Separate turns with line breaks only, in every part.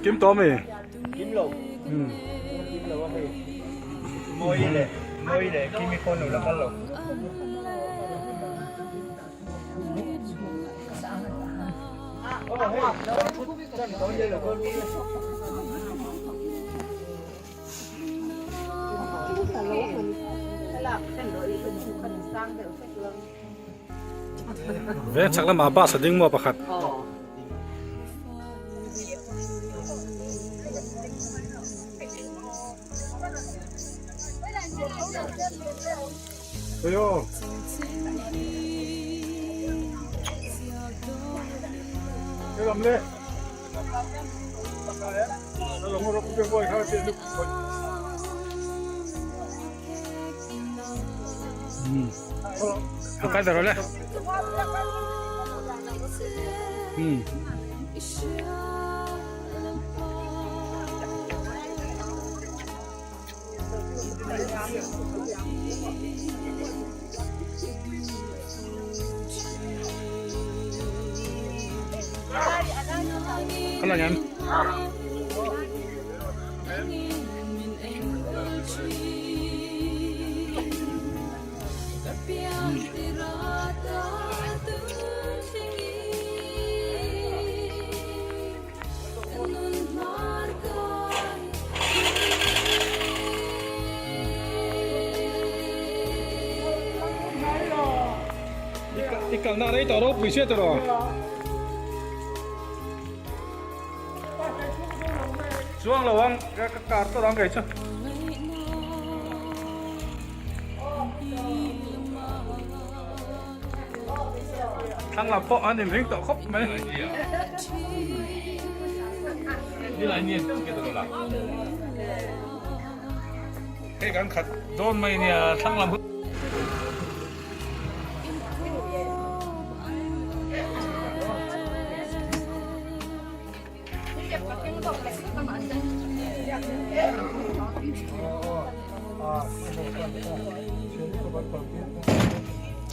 Kim tawh ami?
Kim lo. Kim lo a hei. Mawi leh Mawi leh Kimi pawh an lo la kal lo.
Veng chhak lamah bus a ding maw pakhat. Ayo. Cái làm lên. A kal ta rawh le. Hmm. A lang em? I kalna rei tawh ropui sia tawh rawh. Chuang lo ang ka kar tawh ang kei chu. Thlang lam pawh an inring tawh khawp mai. Hei kan khat dawn mai nia thlang lam.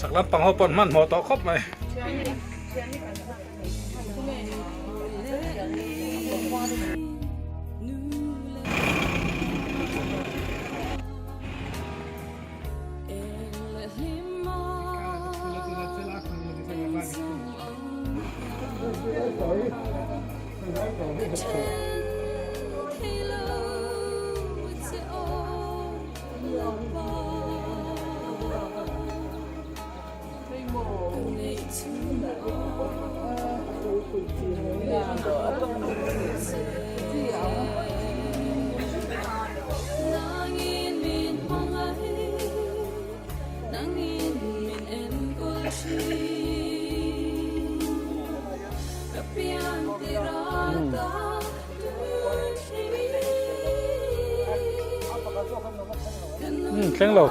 Chak lampang ho pawn hmanhmawh tawh khawp mai. Thleng lo.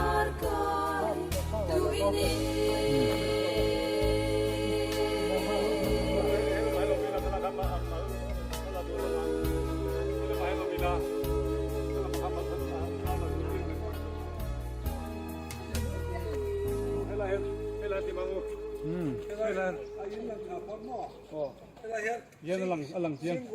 Hian a lang a lang chiang.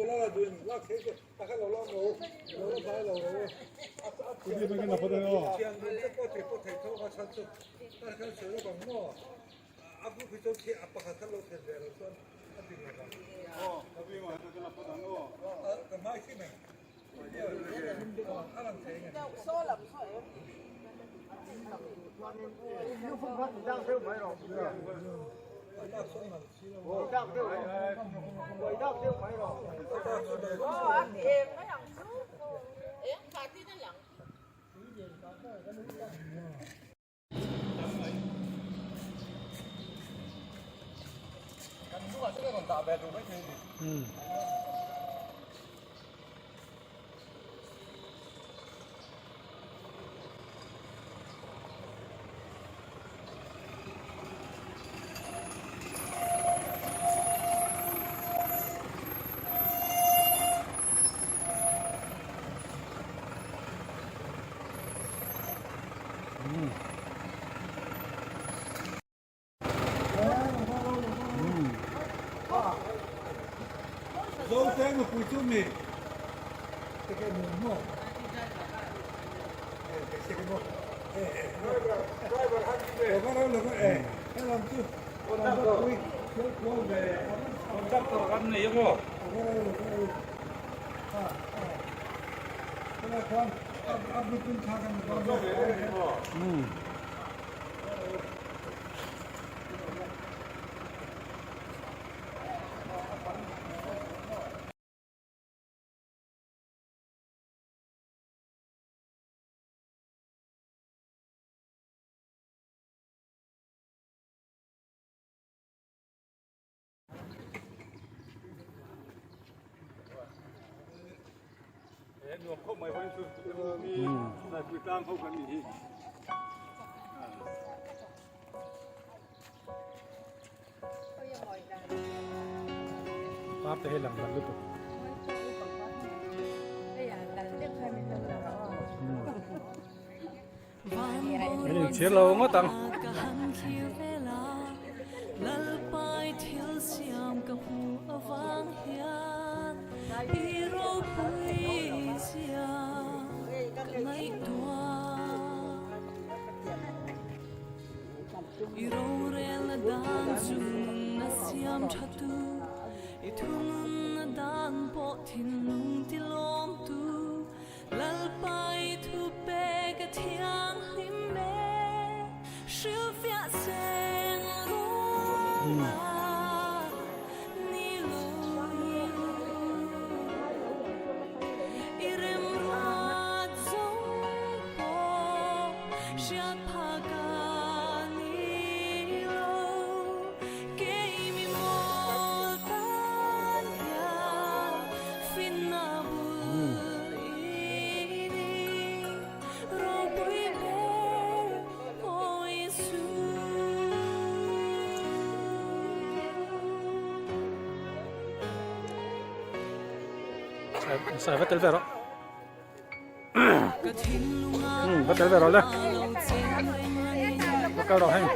Conductor kan nei emaw?
Par te hi lang dan lutuk. Min inchhir lo ngawt ang.
I rorelna dan chu nunna siam tha tu, i thununna dan pawh thinlung ti lawm tu, Lalpa i thu pek a thianghlim e, hrilhfiah seng ruala ni lo. I remruat zawng pawh hriat phak a ni lo. Keimi mawl tan hian finna bul i ni. Ropui ber aw Isu.
Sai va tel ve rawh. Va tel ve rawh le. Va kal rawh heng.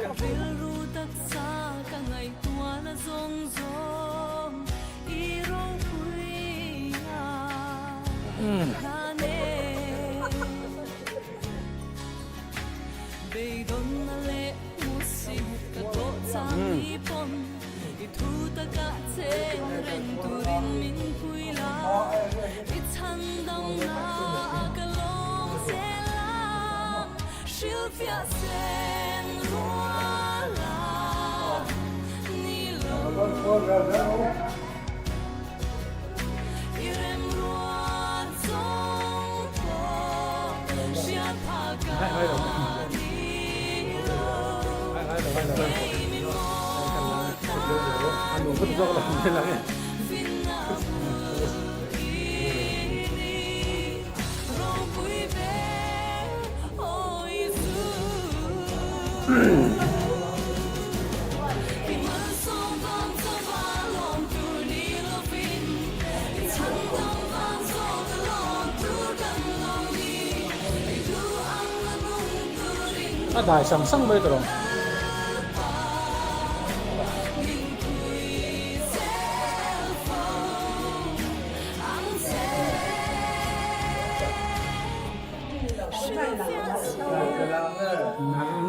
A dai sang sang mai tawh.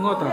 Ngawt ang.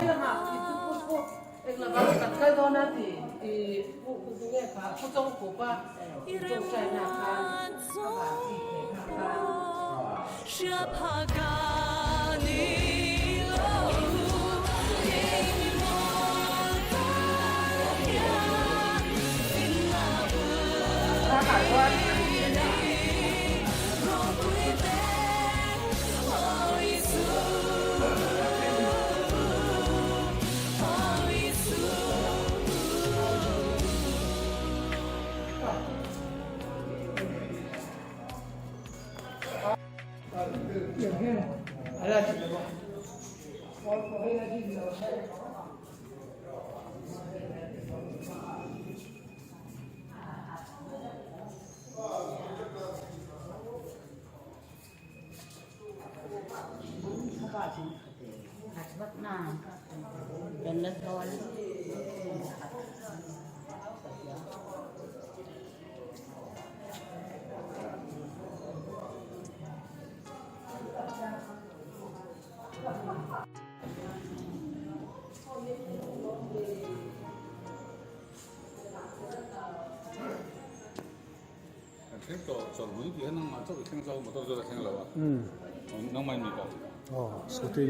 Aw scooty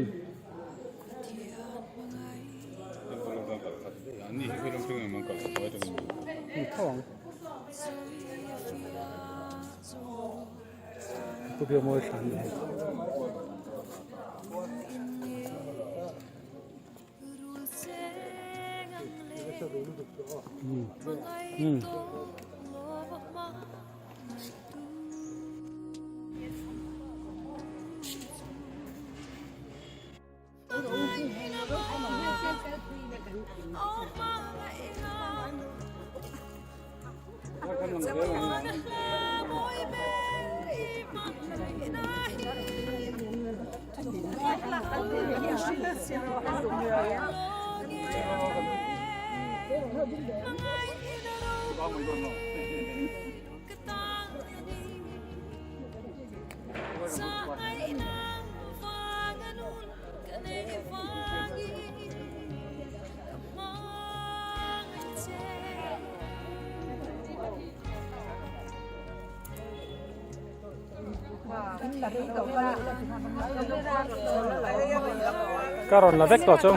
ni tho ang. Pu Biamawi thlan ni hei. Ka rawn la vek tawh chu.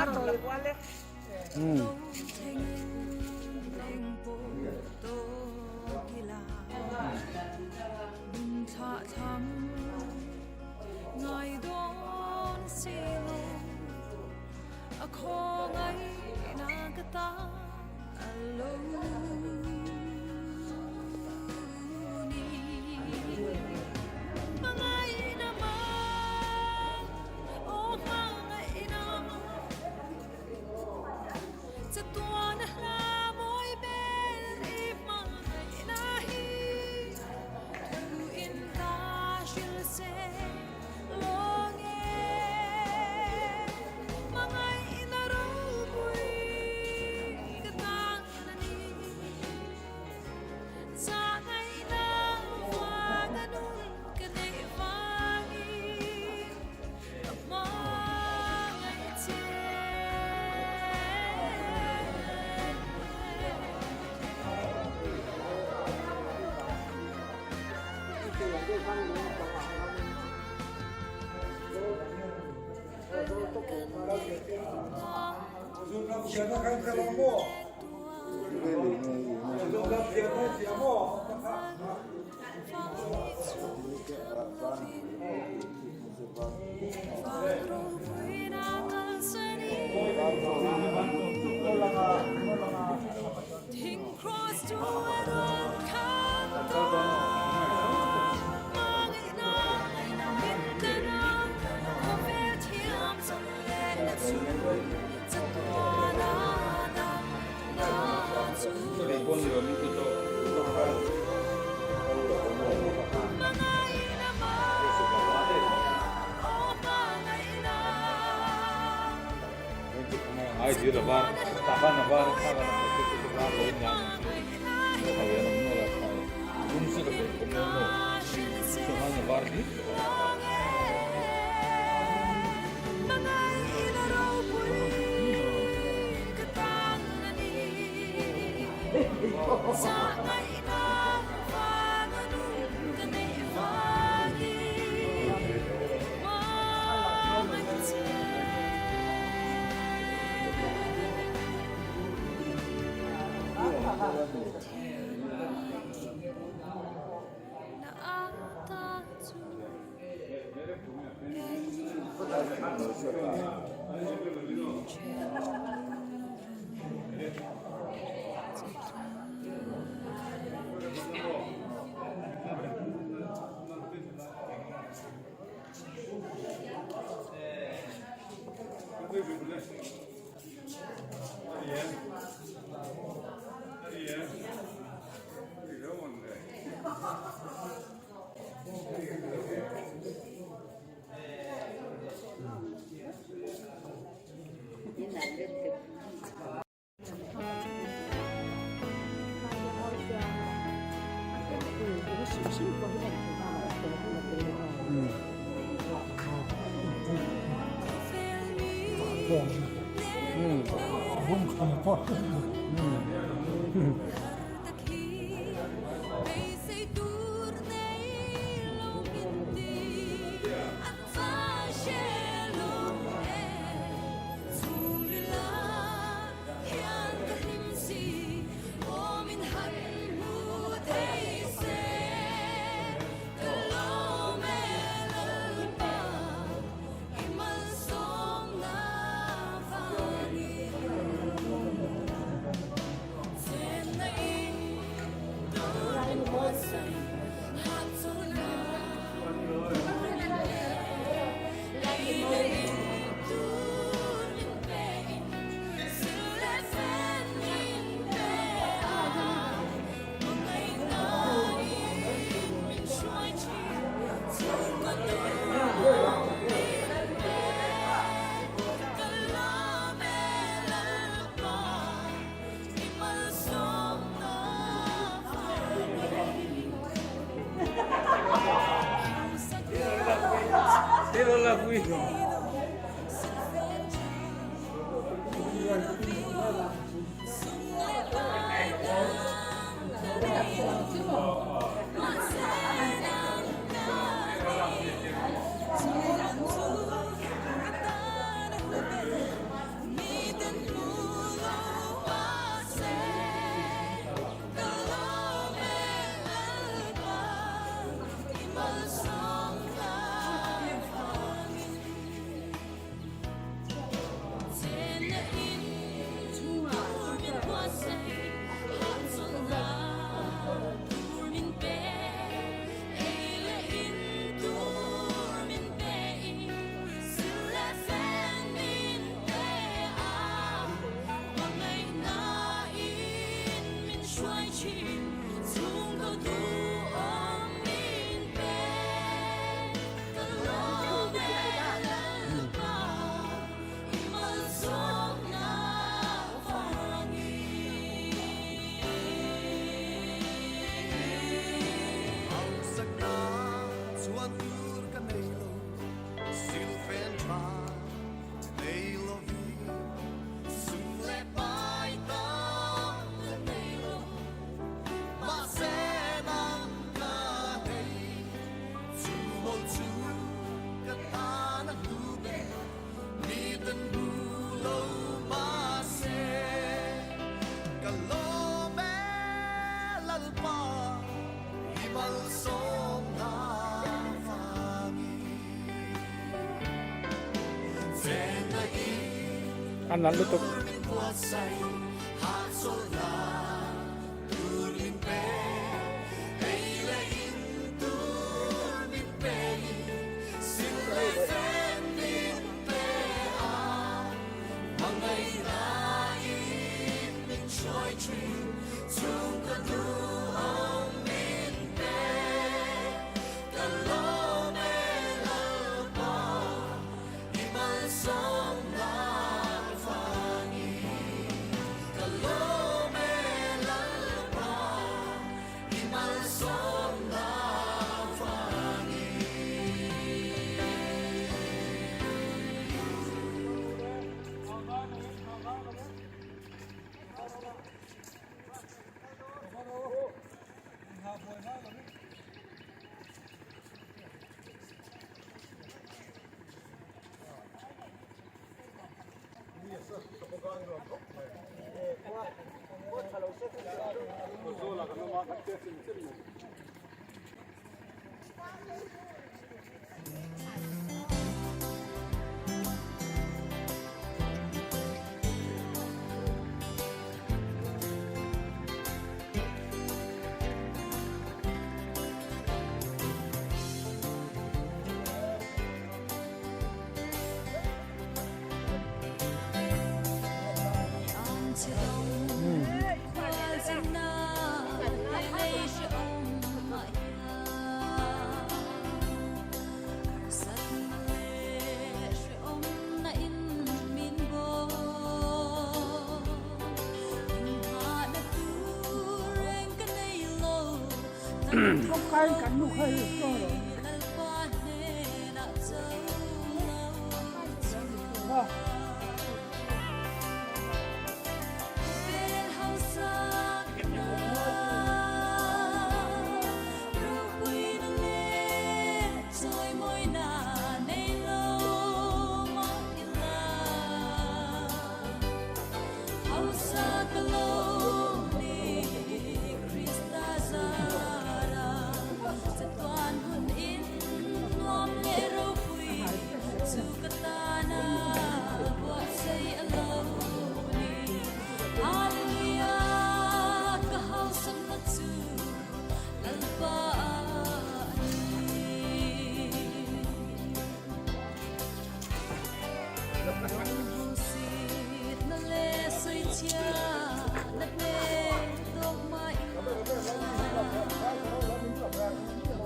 A nalh lutuk.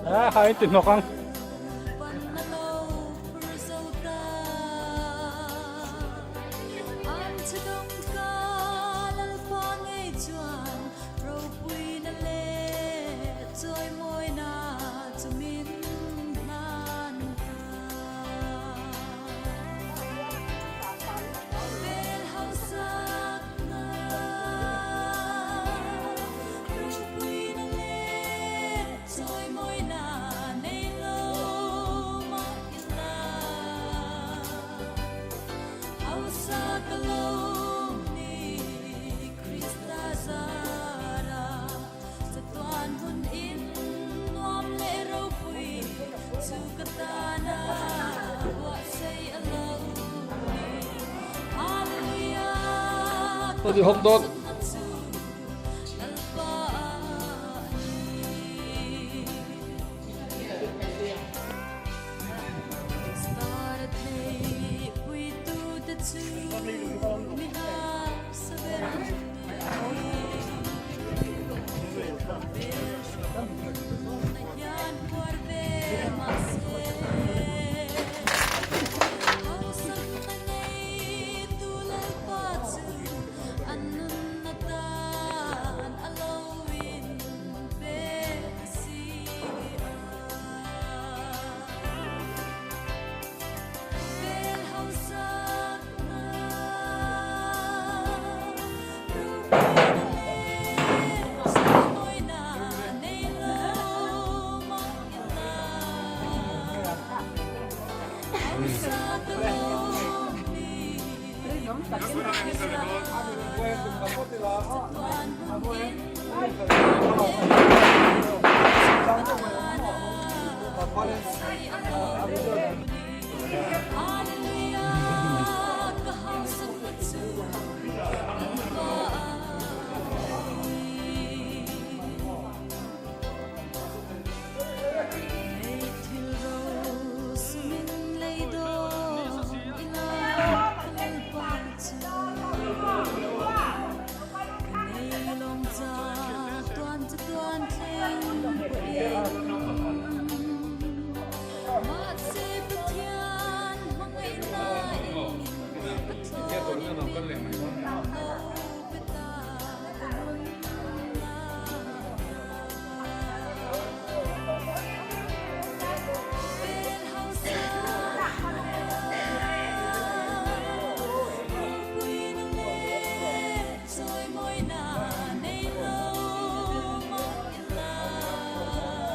A hai ti hnawk ang.
Tôi hot dog.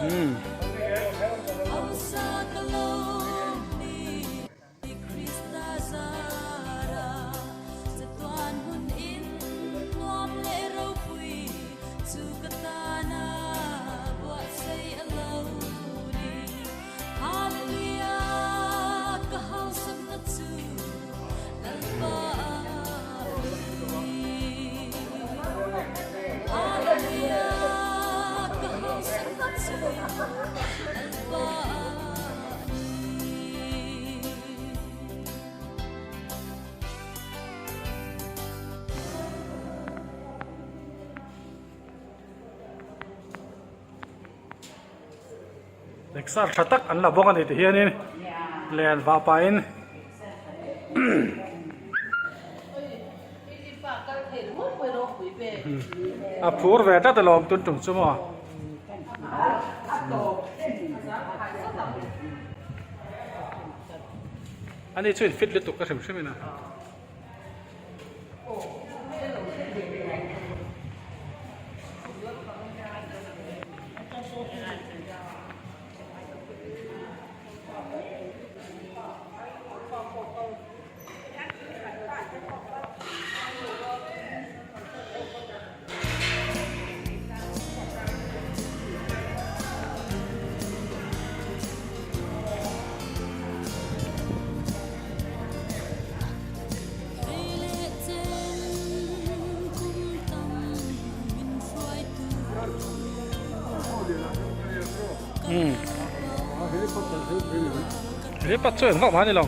Umm. Exer tha tak an la bawk a ni ti hianin len vah pahin a phur ve tlat alawm tun tum chu maw. Ani chu in fit lutuk ka hrim hrim in a. Helipad chu engvak mah a ni lo.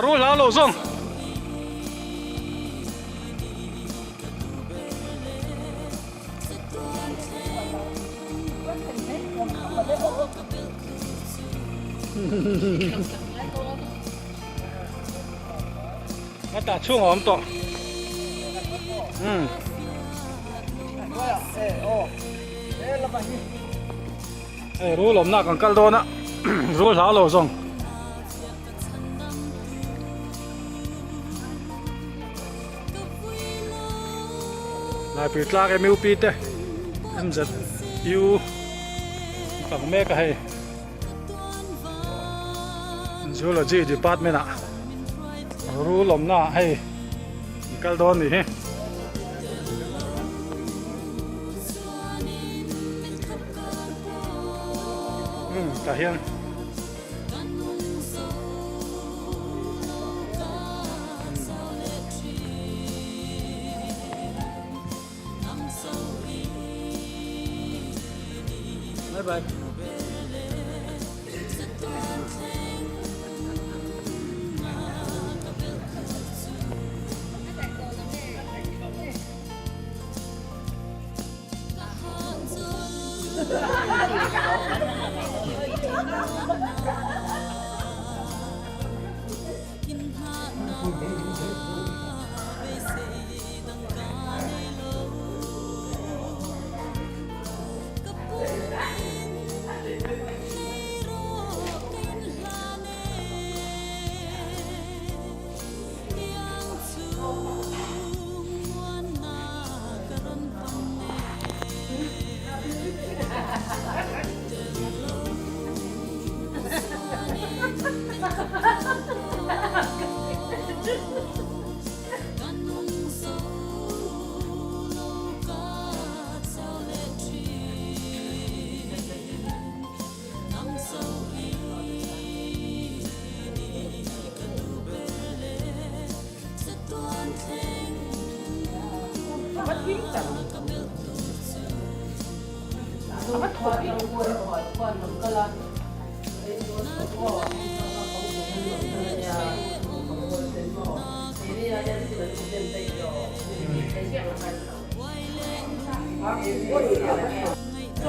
Rul hlau lo zawng. A tah chhung a awm tawh. Hei rul awmna kan kal dawn a rul hlau lo zawng. Laipui tlak MUP te MZU an fang mek a hei Zoology department ah rul awmna ah hei an kal dawn a nih hi. Tah hian. Bye bye.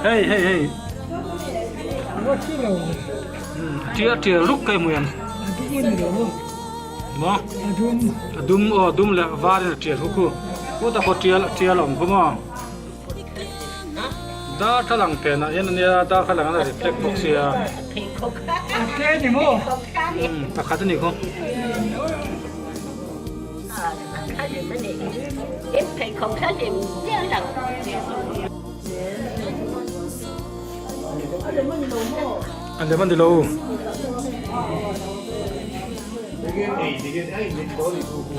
Hei hei hei. Tial tial ruk kai hmuian. Maw? A dum aw dum leh var in a tial khu khu. Khuta pawh tial tial a awm khu maw? Darthlalang phenah hian ania darthlalang an reflect bawk sia. Pakhat a ni khu. A lem a ni lo.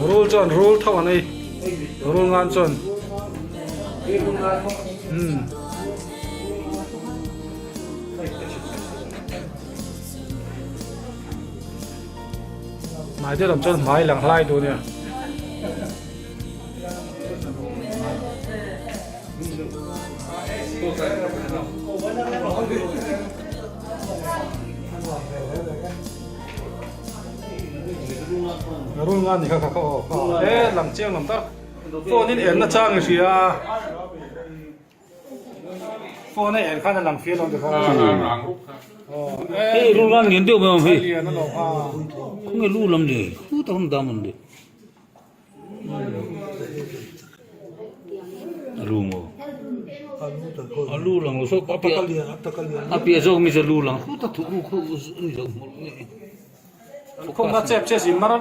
Rul chuan rul tho an ei. Rul ngan chuan. Umm. Hmai te lam chuan hmai lang hlai duh nia. Rul ngan ni kha kha kha aw kha e lang chiang lam tak phone in en na chang i hria phone a en khan a lang fir lo ti kha
Hei rul ngan lian deuh mai awm hei
lian a lo kha
khawnge lu lam le khu tak an dam an le a lu maw a lu lang lo saw a piah zawk mi chu a lu lang khu tak thu khu ni lo hmuh nge
khawng a chep che zin mar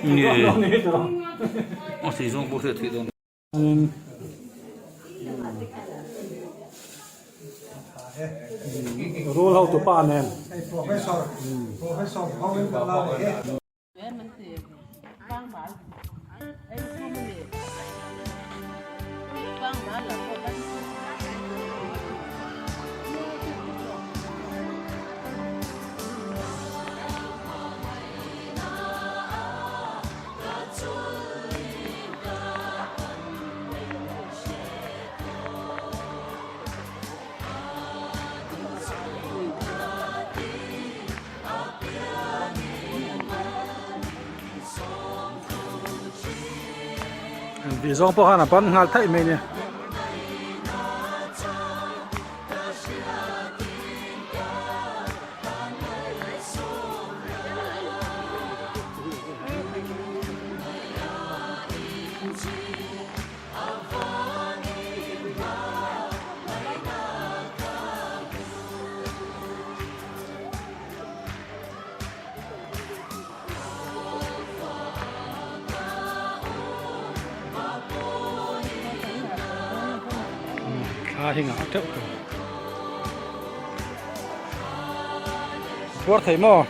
nge a sei zawng pawh hriat theih dawn.
Rul hotupa nen. Tih zawng pawh khan a ban nghal theih mai a nia. Thla hi ngah teuh tawh. Tuar thei maw?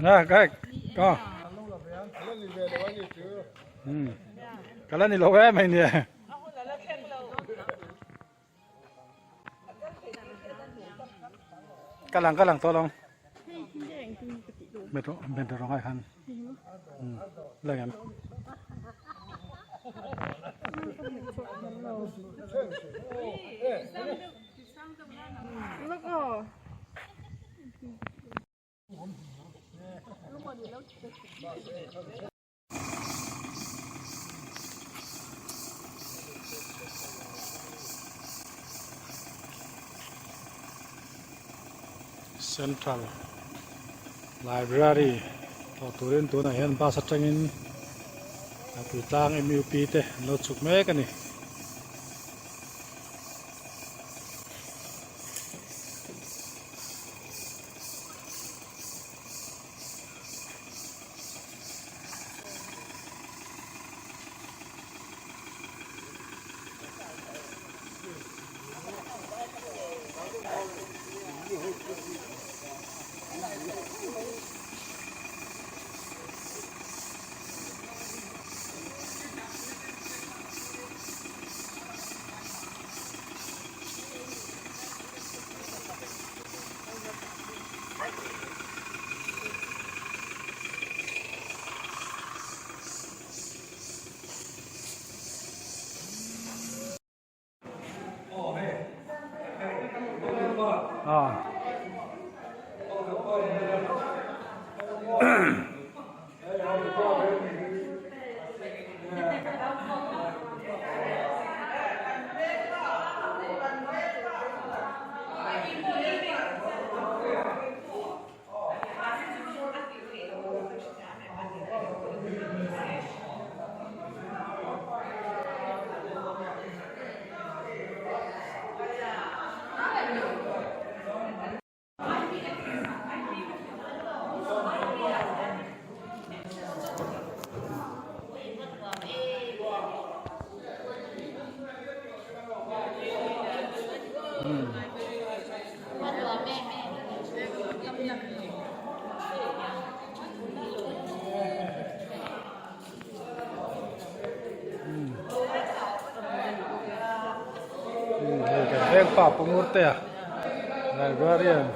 Na kai ka. Ka la ni lo em hei nia. Ka lang ka lang tawh lo. Metro metro rawng ai khan. La ngam. Central Library thawh turin tunah hian bus atangin a tuitlang M_U_P te an lo chhuk mek a ni. Hei kan veng pa Pu Ngurtea librarian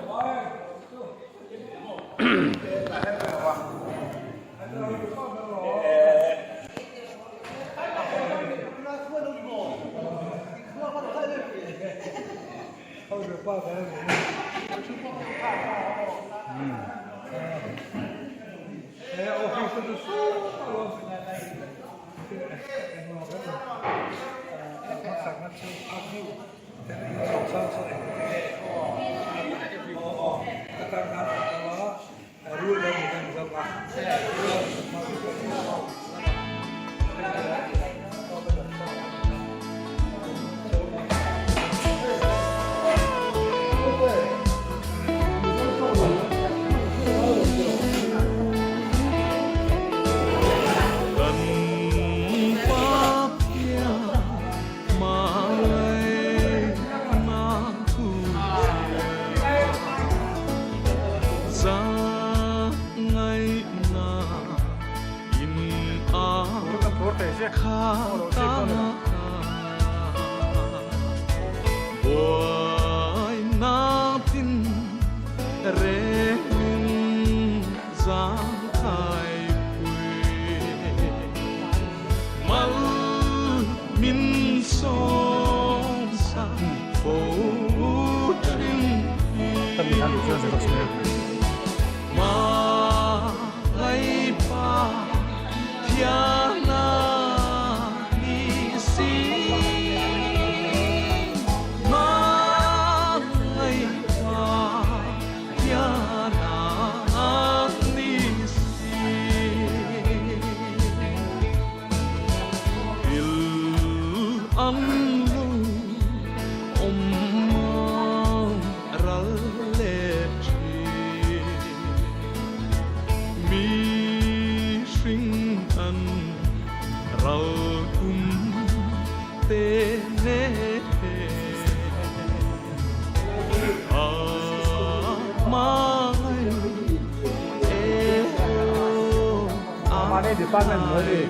department hnuai a ni.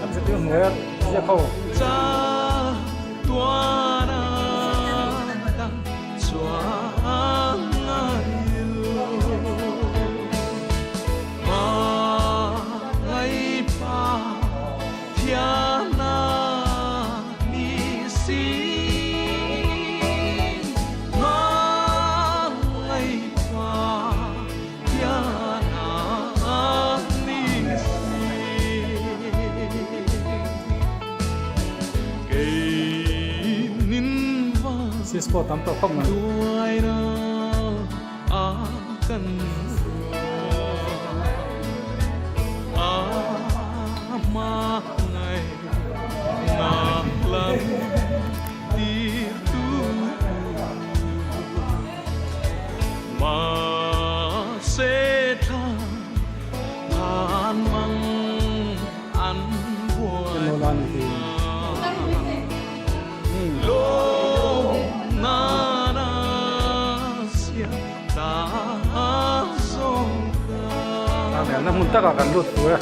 Mzp hnuaia ziak ho. Cisco tam tawh khawp mai. Hmun takah kan lut tur e.